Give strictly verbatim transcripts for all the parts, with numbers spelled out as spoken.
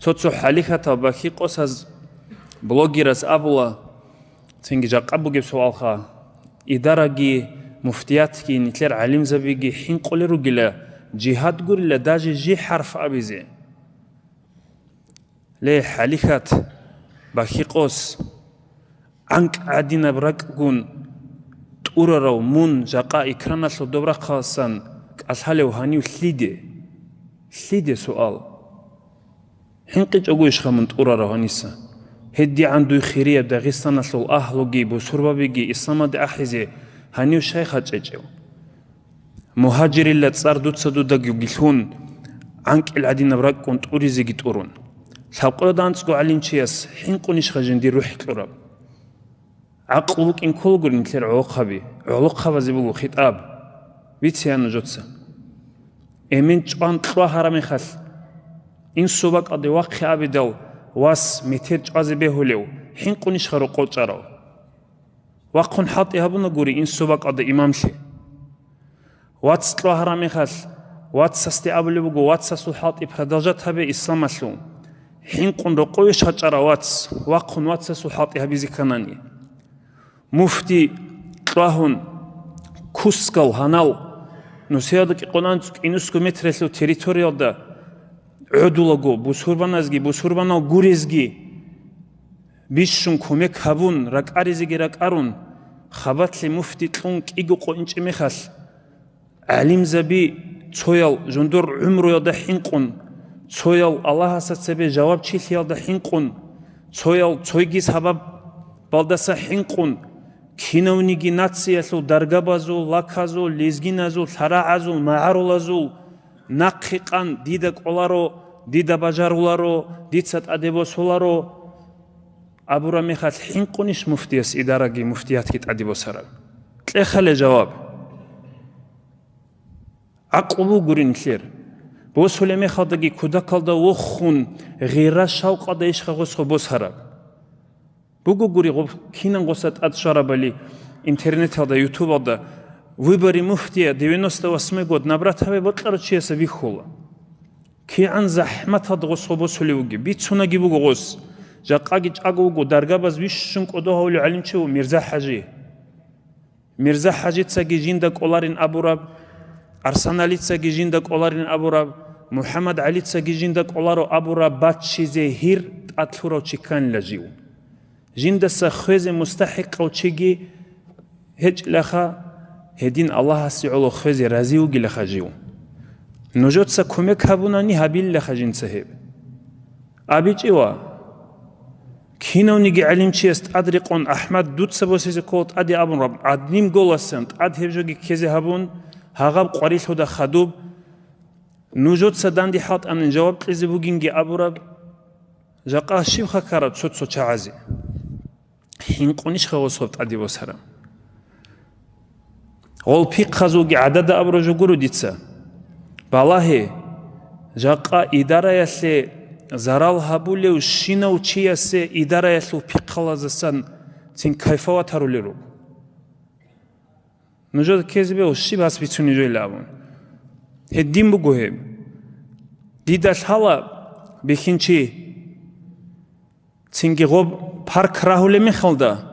Цо-цо хӀалихьатал бахьи-къосаз, блогераз абула, цинги жакъа бугеб суалха, идараги, муфтиятги, нилъер гӀалимзабиги хӀинкъулел ругила, жигьад гурила даже жи хӀарф абизе. Ле, хӀалихьат, бахьи-къос, гӀанкӀ гӀадинаб ракӀгун тӀурарав мун жакъа экраналъул доб рахъалъан кӀалъалев гьанив лъиде? Лъиде суал. ХӀинкъичӀого ишха мун тӀурарав гьаниса? ГьедигӀан дуй хирияб Дагъистаналъул агьлуги бусурбабиги исламалде ахӀизе гьанив щай хачӀечӀев? Мугьажирилла цӀар дуца дудаги лъун, гӀанкӀил гӀадинаб ракӀкӀун тӀуризеги тӀурун. Лъабкъоялда анцӀго гӀалимчияс хӀинкъунищха жиндир рухӀ кьураб? ГӀакълу букӀин кколагури нилъер гӀолохъаби, гӀолохъабазе буго хитӀаб. Бице нужеца. Эмен чӀван кьвагьараб мехалъ, инсу бакӀалде вахъе абидал, вас метер чӀвазе бегьулев, хӀинкъунищха рокъов чӀарав? Вахъун хӀалтӀи гьабунагури инсу бакӀалда имамлъи. Вац кьвагьараб мехалъ, вацасде абулеб буго, вацасул хӀалтӀи продолжать гьабе исламалъул. ХӀинкъун рокъове щачӀарав вац, вахъун вацасул хӀалтӀи гьабизе кканани. Муфти кьвагьун, кускал гьанал, нусиялда кӀикъоялда анцӀго кӀинусго метралъул территориялда гӀодулаго, бусурбаназги, бусурбанал гурезги бищун кумек гьабун, ракӀаризеги ракӀарун, хабалъе муфти кьун кӀиго къо инчӀеб мехалъ, гӀалимзаби цоял жундур гӀумруялда хӀинкъун, цоял Аллагьасда цебе жавабчилъиялда хӀинкъун, цоял цойги сабабалдаса хӀинкъун, кинавниги нациялъул даргабазул, лаказул, лезгиназул, лъарагӀазул, магӀарулазул нахъе къан дида кӀоларо, дида бажаруларо, дица тӀаде босуларо абураб мехалъ, хӀинкъунищ муфтияс идараги муфтиятги тӀаде босараб? Кьехале жаваб. ГӀакълу бугурин нилъер. Босулеб мехалдаги кутакалда вохун, гъира-шавкъалда ишха гъосго босараб? Бугогури гъоб кинан гъоса тӀад щварабали интернеталда, ютубалда, выборы муфтия девяносто восьмой год набрать гьабе бокьарав чияса бихьула. КигӀан захӀматалда гъосго босулев вугеб, бицунаги буго гъос. Жакъаги чӀаго вуго, даргабаз вищун кӀодо гьавулев гӀалимчи ву Мирза-ХӀажи. Мирза-ХӀажицаги жинда кӀоларин абураб, Арсаналицаги жинда кӀоларин абураб, МухӀаммад-ГӀалицаги жинда кӀоларо абураб баччизе гьир тӀад лъурав чи кканила жив. Жиндаса хвезе мустахӀикъав чиги гьечӀилаха, гьедин Аллагьасе гӀоло хвезе рази вугилаха жив. Нужеца кумек гьабунани гьабилилаха жинца гьеб. АбичӀила, кинавниги гӀалимчияс тӀадрекъон, АхӀмад, дуца босизе ккола тӀаде абун раб, гӀадним голасан тӀад гьеб жоги ккезе гьабун, гьагъаб къварилъуда хадуб, нужеца данде хӀалтӀанин жаваб кьезе бугинги абураб, жакъа щиб хакараб цо-цо чагӀазе? ХӀинкъунищха гъособ тӀаде босараб? Гъол пихъазулги гӀадада абура жо гуро дица. Балагье, жакъа идараялъе зарал гьабулев щинав чиясе идараялъул пихъалазасан цин кайфават гьарулел руго. Нужеда ккезе бегьу, щиб гьас бицуней жойилан абун. Гьедин буго гьеб. Дида лъала бихьинчи. Цинги гъоб парк рагьулеб мехалда,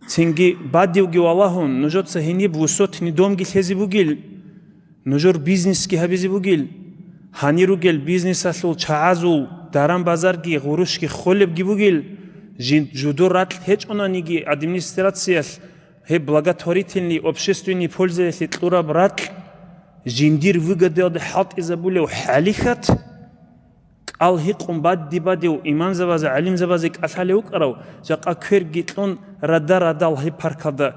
цинги бадивги валагьун, нужеца гьениб высотный домги лъезе бугил, нужер бизнесги гьабизе бугил, гьанир ругел бизнесалъул чагӀазул даран-базарги гъурущги холебги бугил, жин-, жудур ракь гьечӀонаниги администрациялъ гьеб благотворительный, общественный пользаялъе кьураб ракь жиндир выгодаялде хӀалтӀизабулев хӀалихьат, кӀал гьикъун бадди-бадив имамзабазе, гӀалимзабазе кӀалъалев вукӀарав, жакъа кверги кьун рада-радал гьеб паркалда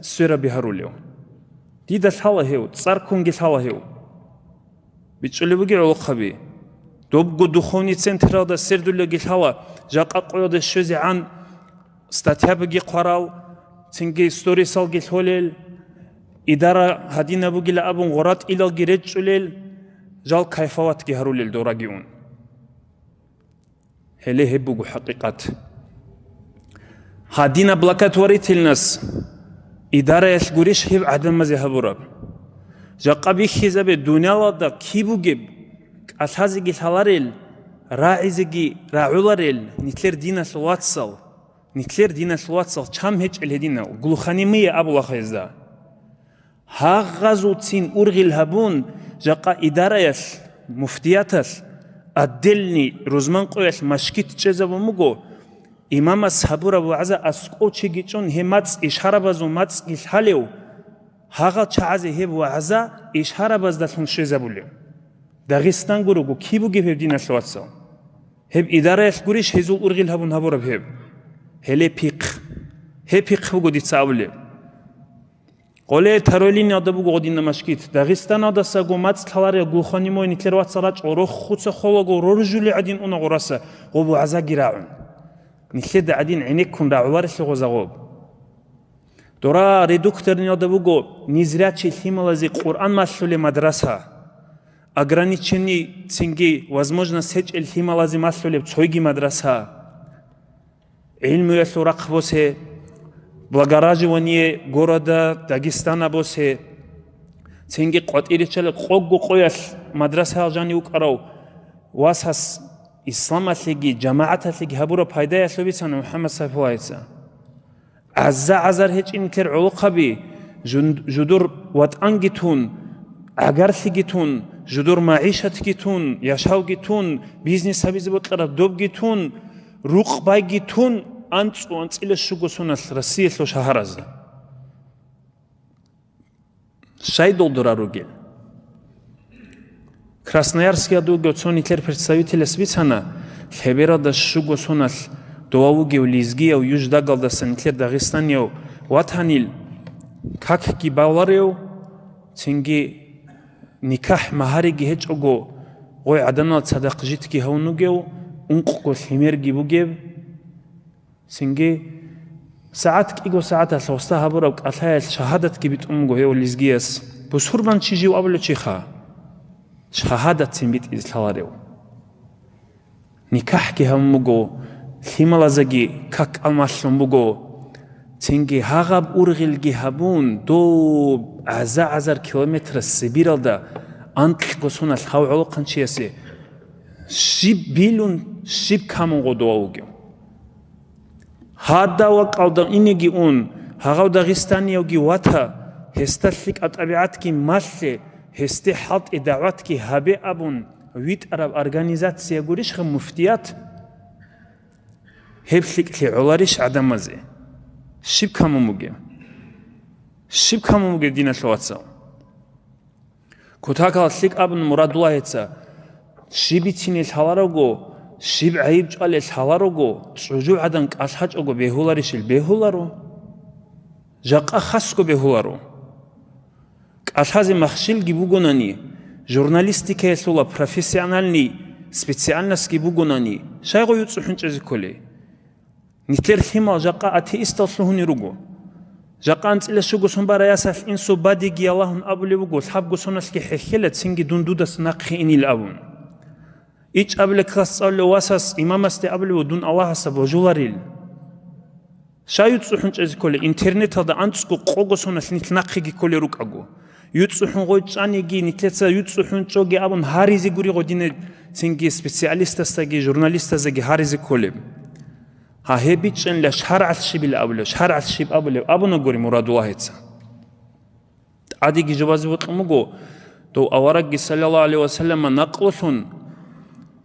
свераби гьарулев. Дида лъала гьев, цӀар ккунги лъала гьев. БичӀчӀулеб бугеб гӀолохъаби. Добго духовный централда сердулаги лъала, жакъа къоялда щвезегӀан статьябиги хъварал, цинги сторисалги лъолел, идара гьадинаб бугила абун гъоратӀилалги речӀчӀулел, жал кайфаватги гьарулел дораги ун. Гьеле гьеб буго хӀакъикъат. Гьадинаб благотворительность идараялъ гурищ гьеб гӀадамазе гьабураб? Жакъа бихьизабе, дуниялалда киб бугеб кӀалъазеги лъаларел, РагӀизеги рагӀуларел нилъер диналъул вацал, нилъер диналъул вацал чам гьечӀел гьединал, глухонемые абулаха гьезда. Гьагъазулцин ургъел гьабун, жакъа идараялъ, муфтияталъ, отдельный рузман къоялъ машгит чӀезабун буго, имамас гьабураб вагӀза аскӀов чиги чӀун, гьеб мацӀ ишарабазул мацӀги лъалев, гьагъал чагӀазе гьеб вагӀза ишарабаздалъун щвезабулев. Дагъистан гурого киб бугеб гьеб, диналъул вацал? Гьеб идараялъ гурищ гьезул ургъел гьабун гьабураб гьеб? Гьеле пихъ. Гьеб пихъ буго дица абулеб. Къоле второй линиялда буго гъодинаб машгит. Дагъистаналдасаго мацӀ лъаларел глухонемой нилъер вацал рачӀо, рохуца холаго роржули гӀадин уна гъораса, гъоб вагӀзаги рагӀун. Нилъеда гӀадин гӀенеккун рагӀуларелъе гъоза гъоб. Дора редукторниялда буго незрячий лъималазе Къуръан малъулеб мадраса, ограниченный цинги возможность гьечӀел лъималазе малъулеб цойги мадраса. ГӀилмуялъул рахъ босе, благораживание города Дагестана босе, цинги къватӀиречӀел къогго къоялъ мадрасаял жанив вукӀарав васас исламалъеги жамагӀаталъеги гьабураб пайдаялъул бицана МухӀаммад Сайфуллагьица. ГӀазза-гӀазар гьечӀин нилъер гӀолохъаби, жун-, жудур ватӀанги тун, гӀагарлъиги тун, жудур магӀишатги тун, яшавги тун, бизнес гьабизе бокьараб добги тун, рукъ-байги тун, анцӀу-анцӀила щуго соналъ Россиялъул шагьаразда. Щайдул дора ругел? Красноярскиялда вугев цо нилъер представителас бицана, лъебералда щуго соналъ дова вугев лезгияв Юждагалдаса нилъер Дагъистанияв ватанил, какги баларев, цинги никахӀ-магьариги гьечӀого, гъой гӀаданал цадахъ житги гьавун вугев, ункъго лъимерги бугеб, Цинги сагӀат кӀиго сагӀаталъ гъосда гьабураб кӀалъаялъ шагьадатги битӀун буго гьев лезгияс. Бусурбанчи жив абулев чиха? Шагьадатцин битӀизе лъаларев. НикахӀги гьабун буго, лъималазаги как-кӀал малъун буго. Цинги гьагъаб ургъелги гьабун, доб гӀаза-гӀазар километр Сибиралда анкьго соналъ гьав гӀолохъанчиясе щиб билун, щиб камун гъодова вугев. Гьадав вакъалда инеги ун, гьагъав дагъистаниявги вата, гьесда лъикӀаб тӀабигӀатги малъе, гьесде хӀалтӀи дагӀватги гьабе абун витӀараб организация гурищха муфтият? Гьеб лъикӀлъи гӀоларищ гӀадамазе? Щиб камун бугеб? Щиб камун бугеб, диналъул вацал? Кутакал лъикӀ абун Мурадуллагьица, щиб бицине лъаларого, щиб гӀайиб чӀвале лъаларого, чӀужугӀадан кӀалъачӀого бегьуларищил? Бегьуларо. Жакъа хасго бегьуларо. КӀалъазе махщелги бугонани, журналистикаялъула профессиональный специальностьги бугонани, щайго юцӀухӀун чӀезе кколей? Нилъер лъимал жакъа атеистал лъугьунел руго. Жакъа анцӀила щуго сон барай ясалъ инсул бадиги Аллагьун абулеб буго, лъабго соналъги хӀехьела, цинги дун дудаса нахъе инил абун. ИчӀабила класс цӀалулев васас имамасде абулеб буго, дун Аллагьасда божуларил. Щай юцӀухӀун чӀезе кколей, интернеталда анцӀго къого соналъ нилъ нахъеги кколел рукӀаго? ЮцӀухӀун гъой чӀаниги, нилъеца юцӀухӀун чӀоги абун гьаризе гури гъодине, цинги специалистасдаги, журналистаздаги гьаризе кколеб. Гьа, гьеб бичӀчӀанила шаргӀалъ щибила абулев, шаргӀалъ щиб абулев абуна гури Мурадуллагьица. ТӀадеги жубазе бокьун буго, дов аварагги саллаллагьу гӀалайгьи вассаллама накълулъун,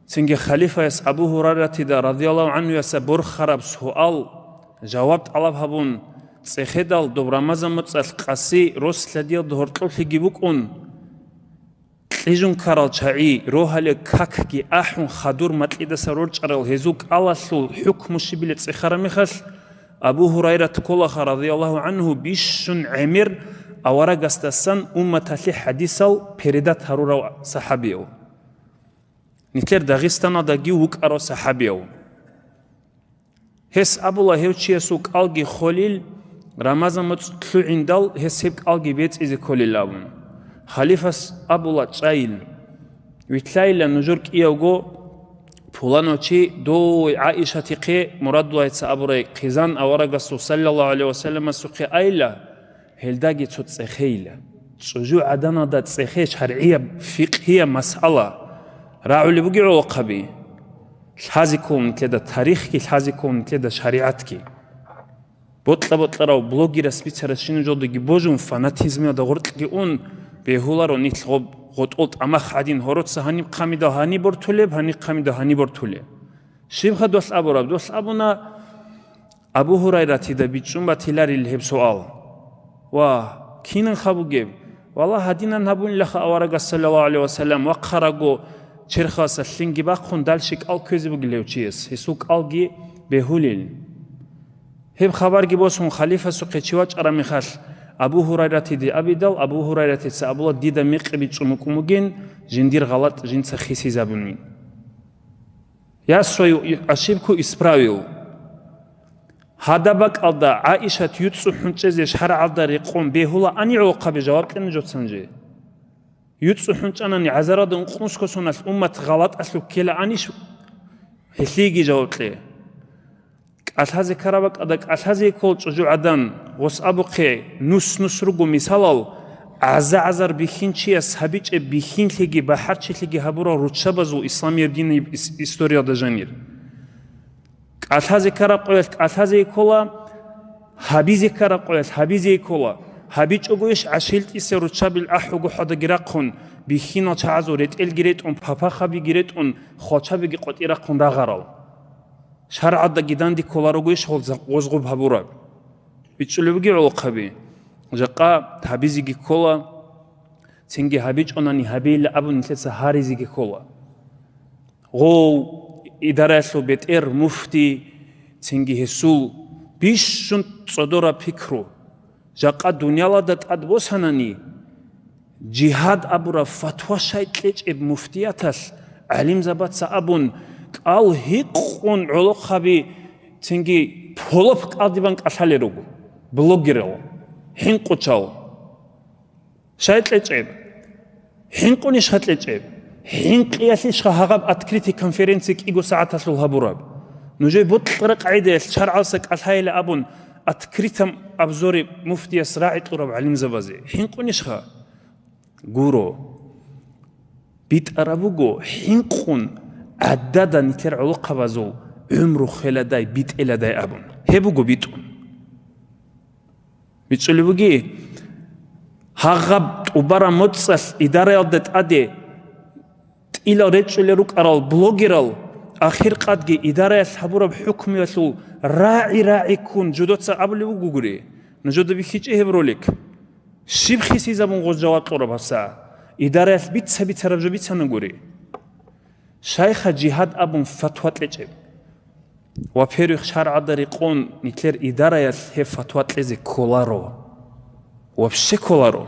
цинги халифаяс Абу Гьурайратида радияллагьу гӀанхуяса борхараб суал-жаваб тӀалаб гьабун, цӀехедал доб Рамазан моцӀалъ къаси рос лъадиялда гьоркьоблъиги букӀун, кьижун ккарал чагӀи, рогьалил какги ахӀун, хадур макьидаса рорчӀарал гьезул кӀалалъул хӀукму щибила цӀехараб мехалъ, Абу Гьурайрат кколаха, радияллагьу гӀанху, бищун гӀемер аварагасдасан умматалъе хӀадисал передат гьарурав сахӀабияв. Нилъер Дагъистаналдаги вукӀарав сахӀабияв. Гьес абула, гьев чиясул кӀалги холил, Рамазан моцӀ лъугӀиндал гьес гьеб кӀалги бецӀизе кколил абун. Халифас абула, чӀайил. Вилълъайила нужер кӀиявго пуланав чи дой ГӀаишатихъе, Мурадуллагьица абурай, хъизан аварагасул саллаллагьу гӀалайгьи вассалламасухъе айила, гьелдаги цо цӀехейила. ЧӀужугӀаданалда цӀехей шаргӀияб, фикъгьияб масъала рагӀулеб бугеб гӀолохъаби? Лъазе ккола нилъеда тарихги, лъазе ккола нилъеда шаригӀатги. Бокьа-бокьарав блогерас бицарасщинаб жолдаги божун, фанатизмиялда гъоркьги ун, бегьуларо нилъ гъоб-, гъотӀол тӀамах гӀадин, гьороца гьаниб хъамидал гьаниб бортулеб, гьаниб хъамидал гьаниб бортулеб. Щибха долъ абураб? Долъ абуна, Абу Гьурайратида бичӀчӀун батиларил гьеб суал. Ва, кинанха бугеб? Валлагь, гьадинан гьабунилаха аварагас, саллаллагьу гӀалайгьи ва саллам, вахъараго черхаласа лъинги бахъун, дальше кӀал кквезе бугел гьев чияс, гьесул кӀалги бегьулел. Гьеб хабарги босун, халифасухъе чи вачӀараб мехалъ, Абу Гьурайратиде абидал, Абу Гьурайратица абула, дида мекъи бичӀчӀун букӀун бугин, жиндир гъалатӀ жинца хисизабунин. Я свою и-, ошибку исправил. Гьадаб бакӀалда ГӀаишат юцӀцӀу хӀунчӀезе шаргӀалда рекъон бегьула ани гӀолохъаби жаваб кьене жоцанже? ЮцӀцӀу хӀунчӀанани гӀазаралда ункънусго соналъ уммат гъалатӀалъув ккела анищ? Гьелъиеги жаваб кье. КӀалъазе ккараб бакӀалда кӀалъазе ккол чӀужугӀадан, гъос абухъе, нус-нус руго мисалал, гӀаза-гӀазар бихьинчияс гьабичӀеб бихьинлъиги бахӀарчилъиги гьабурал руччабазул исламияб диниб ис-, историялда жанир. КӀалъазе ккараб къоялъ кӀалъазе ккола, гьабизе ккараб къоялъ гьабизе ккола, гьабичӀого иш гӀашилтӀиса руччабил ахӀуго хӀадаги рахъун, бихьинал чагӀазул ретӀелги ретӀун, папахабиги ретӀун, хвалчабиги къватӀи рахъун рагъарал. ШаргӀалдаги данде кколарого иш гъоз-, гъозгъуб гьабураб. БичӀчӀулебги гӀолохъаби. Жакъа гьабизеги ккола, цинги гьабичӀонани гьабейилла абун нилъеца гьаризеги ккола. Гъов, идараялъул бетӀер, муфти, цинги гьесул бищун цӀодораб пикру. Жакъа дуниялалда тӀад босанани, жигьад абураб фатва щай кьечӀеб муфтияталъ гӀалимзабаца абун, кӀал гьикъун гӀолохъаби цинги полоп кӀалдибан кӀалъалел руго, блогерал, хӀинкъучал. Щай кьечӀеб? ХӀинкъунищха кьечӀеб? ХӀинкъиялъищха гьагъаб открытый конференция кӀиго сагӀаталъул гьабураб? Нужее бокьараб къагӀидаялъ шаргӀалса кӀалъайила абун, открытом обзоре муфтияс рагӀи кьураб гӀалимзабазе. ХӀинкъунищха? Гуро. БитӀараб буго, хӀинкъун гӀадада нилъер гӀолохъабазул гӀумру хвеладай, битӀеладай абун. Гьеб буго битӀун. БичӀчӀулеб буги, гьагъаб тӀубараб моцӀалъ идараялда тӀаде тӀилал речӀчӀулел рукӀарал блогерал ахиркъадги идараялъ гьабураб хӀукмуялъул рагӀи-рагӀи ккун жодоца абулеб бугогури, нужеда бихьичӀеб гьеб ролик. Щиб хисизабун гъоз жаваб кьураб гьабсагӀат? Идараялъ бица-бицараб жо бицанагури. Щайха жигьад абун фатва кьечӀеб? Во-первых, шаргӀалда рекъон нилъер идараялъ гьеб фатва кьезе кколаро. Вообще кколаро.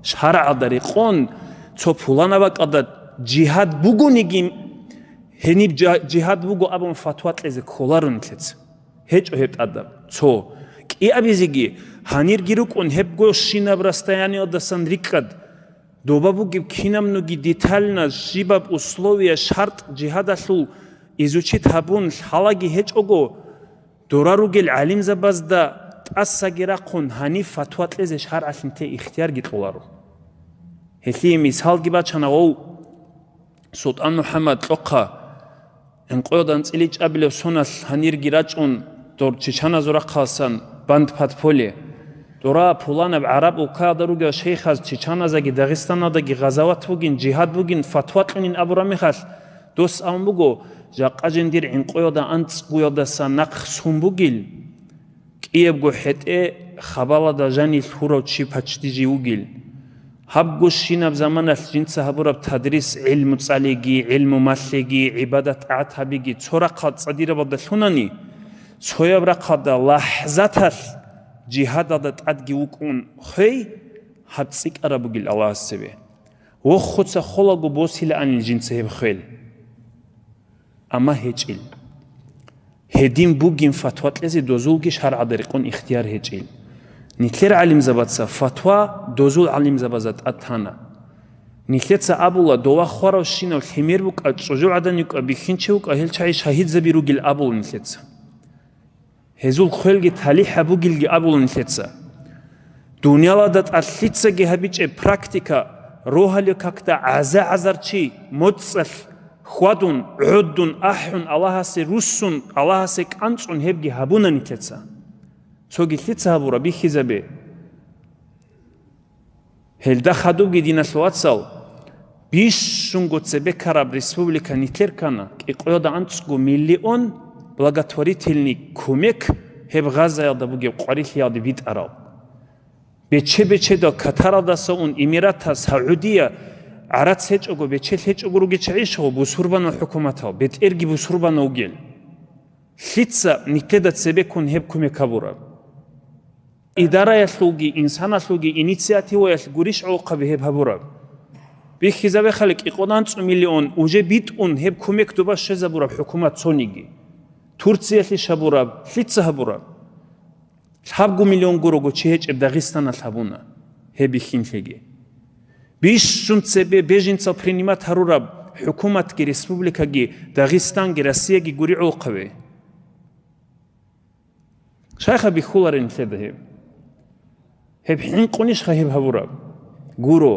ШаргӀалда рекъон цо пуланаб бакӀалда жигьад бугониги, гьениб жа-, жигьад буго абун фатва кьезе кколаро нилъеца. ГьечӀо гьеб тӀадаб. Цо. КӀиабизеги, гьанирги рукӀун гьебго щинаб расстояниялдасан рикӀкӀад, доба бугеб кинабниги детально щибаб условия, шартӀ жигьадалъул изучить гьабун лъалаги гьечӀого, дора ругел гӀалимзабазда тӀасаги рахъун гьаниб фатва кьезе шаргӀалъ нилъее ихтиярги кьоларо. Гьелъие мисалги бачана гъов СултӀан МухӀаммад Кьохъа. ГӀинкъоялда анцӀила чӀабилеб соналъ гьанирги рачӀун, дор чечаназул рахъалсан банд-подполье. Дора пуланаб гӀараб улкаялда ругел шейхаз чечаназдаги Дагъистаналдаги гъазават бугин, жигьад бугин фатва кьунин абураб мехалъ, дос абун буго, жакъа жиндир ГӀинкъоялда анцӀгоялдаса нахъ сон бугил, кӀиябго хӀетӀе хабалада жанив лъурав чи паччи жив вугил. Гьабгощинаб заманалъ жинца гьабураб тадрис, гӀилму цӀалиги, гӀилму малъиги, гӀибадат-тӀагӀат гьабиги цо рахъал цӀадирабалда лъунани, цояб рахъалда лахӀзаталъ жигьадалда тӀадги вукӀун хвей, гьаб цӀикӀкӀараб бугил Аллагьас цебе. Вохуца холаго босилаанил жинца гьеб хвел. Амма гьечӀил. Гьедин бугин фатва кьезе дозулги шаргӀалда рекъон ихтияр гьечӀил. Нилъер гӀалимзабаца фатва дозул гӀалимзабазда тӀад тана. Нилъеца абула, дова хваравщинав лъимер букӀа, чӀужугӀадан йукӀа, бихьинчи вукӀа, гьел чагӀи шагьидзаби ругил абула нилъеца. Гьезул хвелги талихӀаб бугилги абула нилъеца. Дуниялада тӀад лъицаги гьабичӀеб практика, рогьалил какда гӀаза-гӀазар чи моцӀалъ Хьвадун, гӀодун, ахӀун, Аллагьасе руссун, Аллагьасе кӀанцӀун гьебги гьабуна нилъеца. Цоги лъица гьабураб бихьизабе. Гьелда хадубги, диналъул вацал, бищунго цебе ккараб республика нилъер ккана, кӀикъоялда анцӀго миллион благотворительный кумек гьеб Газаялда бугеб къварилъиялде битӀарал. Бече-бечедал Катаралдаса ун, Эмиратас, Саудия, гӀарац гьечӀого, бечелъ гьечӀого ругел чагӀищ гъо бусурбанал хӀукуматал, бетӀерги бусурбанав вугел? Лъица нилъеда цебеккун гьеб кумек гьабураб? Идараялъулги, инсаналъулги инициативаялъ гурищ гӀолохъаби гьеб гьабураб? Бихьизабехъали, кӀикъоялда анцӀго миллион уже битӀун гьеб кумек доба щвезабураб хӀукумат цониги. Турциялъищ гьабураб, лъица гьабураб? Лъабго миллион гурого чи гьечӀеб Дагъистаналъ гьабуна гьеб бихьинлъиги. Бищун цебе беженцал принимать гьарураб хӀукуматги, республикаги, Дагъистанги, Россияги гури гӀолохъаби. Щайха бихьуларин нилъеда гьеб? Гьеб хӀинкъунищха гьеб гьабураб? Гуро,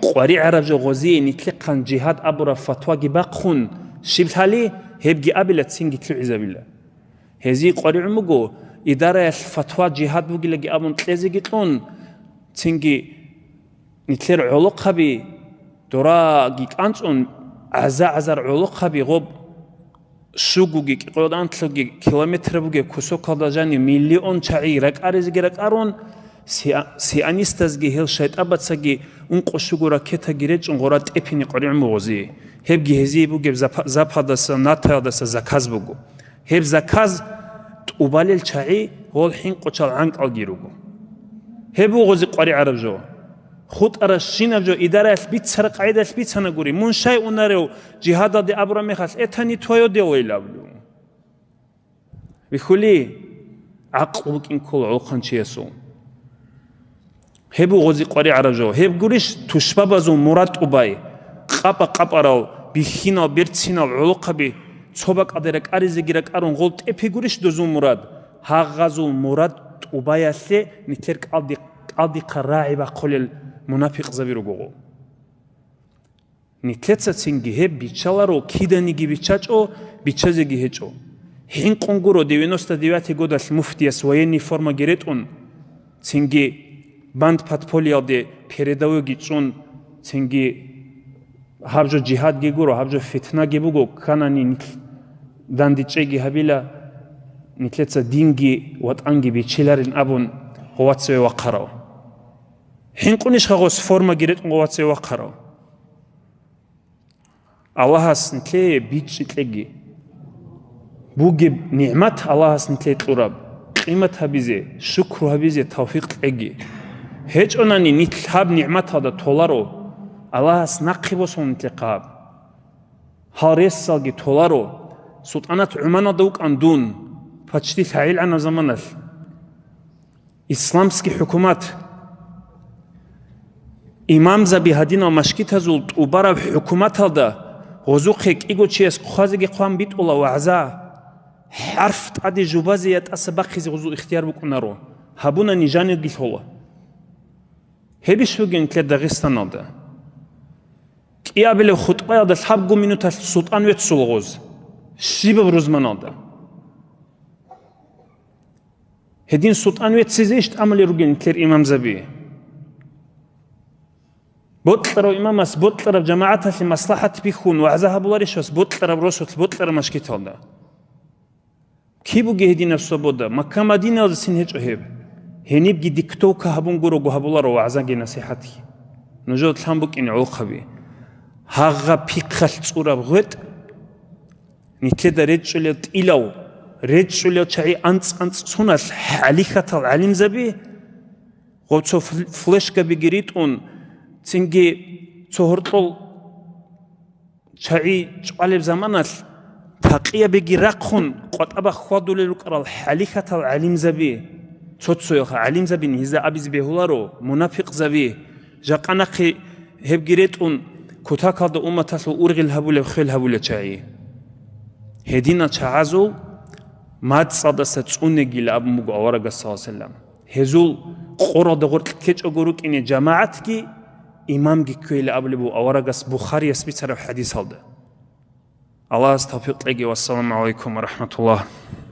къваригӀараб жо гъозие нилъехъан жигьад абураб фатваги бахъун щиб лъали, гьебги абила, цинги лъугӀизабила. Гьезие къваригӀун буго, идараялъ фатва жигьад бугилаги абун кьезеги кьун, цинги нилъер гӀолохъаби дораги кӀанцӀун, гӀаза-гӀазар гӀолохъаби гъоб щугоги кӀикъоялда анлъуги километр бугеб кусокалда жанив миллион чагӀи ракӀаризеги ракӀарун, сиа-, сионистазги гьел шайтӀабацаги ункъо-щуго ракетаги речӀун гъора тӀепине къваригӀун буго гъозие. Гьебги гьезие бугеб запа-, Западаса, НАТОялдаса заказ буго. Гьеб заказ тӀубалел чагӀи гъол хӀинкъучал гӀанкӀалги руго. Гьеб буго гъози къваригӀараб жо. ХутӀаращинаб жо идараялъ бицара къагӀидалъ бицана гури, мун щай унарев жигьадалде абураб мехалъ, «Это не твоё дело», — илан абулев. Бихьули, гӀакълу букӀин ккола гӀолохъанчиясул. Гьеб буго гъози къваригӀараб жо. Гьеб гурищ тушбабазул мурад тӀубай, къапа-къапарал, бихьинал, берцинал гӀолохъаби цо бакӀалде ракӀаризеги ракӀарун гъол тӀепи гурищ дозул мурад? Гьагъазул мурад тӀубаялъе нилъер кӀалди-, кӀалдихъа рагӀи бахъулел мунапикъзаби руго гъол. Нилъеца цинги гьеб биччаларо, киданиги биччачӀо, биччазеги гьечӀо. ХӀинкъун гуро девяносто девятый годалъ муфтияс военный формаги ретӀун, цинги банд подпольялде передовойги чӀун, цинги гьаб жо жигьадги гуро, гьаб жо фитнаги буго, кканани нилъ дандечӀейги гьабила, нилъеца динги ватӀанги биччиларин абун гъов вацаве вахъарав. ХӀинкъунищха гъос формаги ретӀун гъов вацаве вахъарав? Аллагьас нилъее бичӀчӀи кьеги. Бугеб нигӀмат Аллагьас нилъее кьураб, къимат гьабизе, шукру гьабизе тавфикъ кьеги. ГьечӀонани нилъ гьаб нигӀматалда толаро, Аллагьас нахъе босун нилъехъа гьаб. Гьал ресалги толаро, СултӀанат ГӀуманалда вукӀан дун, пачтилъ гӀайилгӀанаб заманалъ. Исламский хӀукумат. Имамзаби гьадинал машгитазул тӀубараб хӀукуматалда гъозухъе кӀиго чияс хъвазеги хъван битӀула вагӀза, хӀарф тӀаде жубазе я тӀаса бахъизе гъозул ихтияр букӀунаро, гьабунани жанирги лъола. Гьебищ бугин нилъер Дагъистаналда. КӀиабилеб хутӀбаялда лъабго минуталъ султӀан веццула гъоз, щибаб рузманалда. Гьедин султӀан веццизейищ тӀамулел ругел нилъер имамзаби? Бокьарав имамас бокьараб жамагӀаталъе маслахӀат бихьун вагӀза гьабуларищ вас бокьараб росулъ бокьараб машгиталда? Киб бугеб гьединаб свобода? Макка-Мадинаялдасин гьечӀо гьеб. Гьенибги диктовка гьабун гурого гьабуларо вагӀзаги насихӀатги. Нужеда лъан букӀине гӀолохъаби. Гьагъа пихъалъ цӀураб гъветӀ, нилъеда речӀчӀулел тӀилав, речӀчӀулел чагӀи анцӀ-анцӀ суналъ хӀалихьатал гӀалимзаби, гъо цо фл-, флешкабиги ритӀун, цинги цо гьоркьол чагӀи чӀвалеб заманалъ такъиябиги рахъун къватӀаба хьвадулел рукӀарал хӀалихьатал гӀалимзаби, цо-цояха гӀалимзабин гьезда абизе бегьуларо, мунапикъзаби, жакъа нахъе гьебги ретӀун, кутакалда умматалъул ургъел гьабулеб, хвел гьабулел чагӀи. Гьединал чагӀазул мацӀалдаса цӀунегила абун буго аварагас, саллаллагьу гӀалайгьи ва саллам. Гьезул къоралда гъоркь ккечӀого рукӀине жамагӀатги имамги кквейила абулеб буго аварагас Бухарияс бицараб хӀадисалда. Аллагьас тавфикъ кьеги. Вассаламу гӀалайкум ва рахӀматуллагь.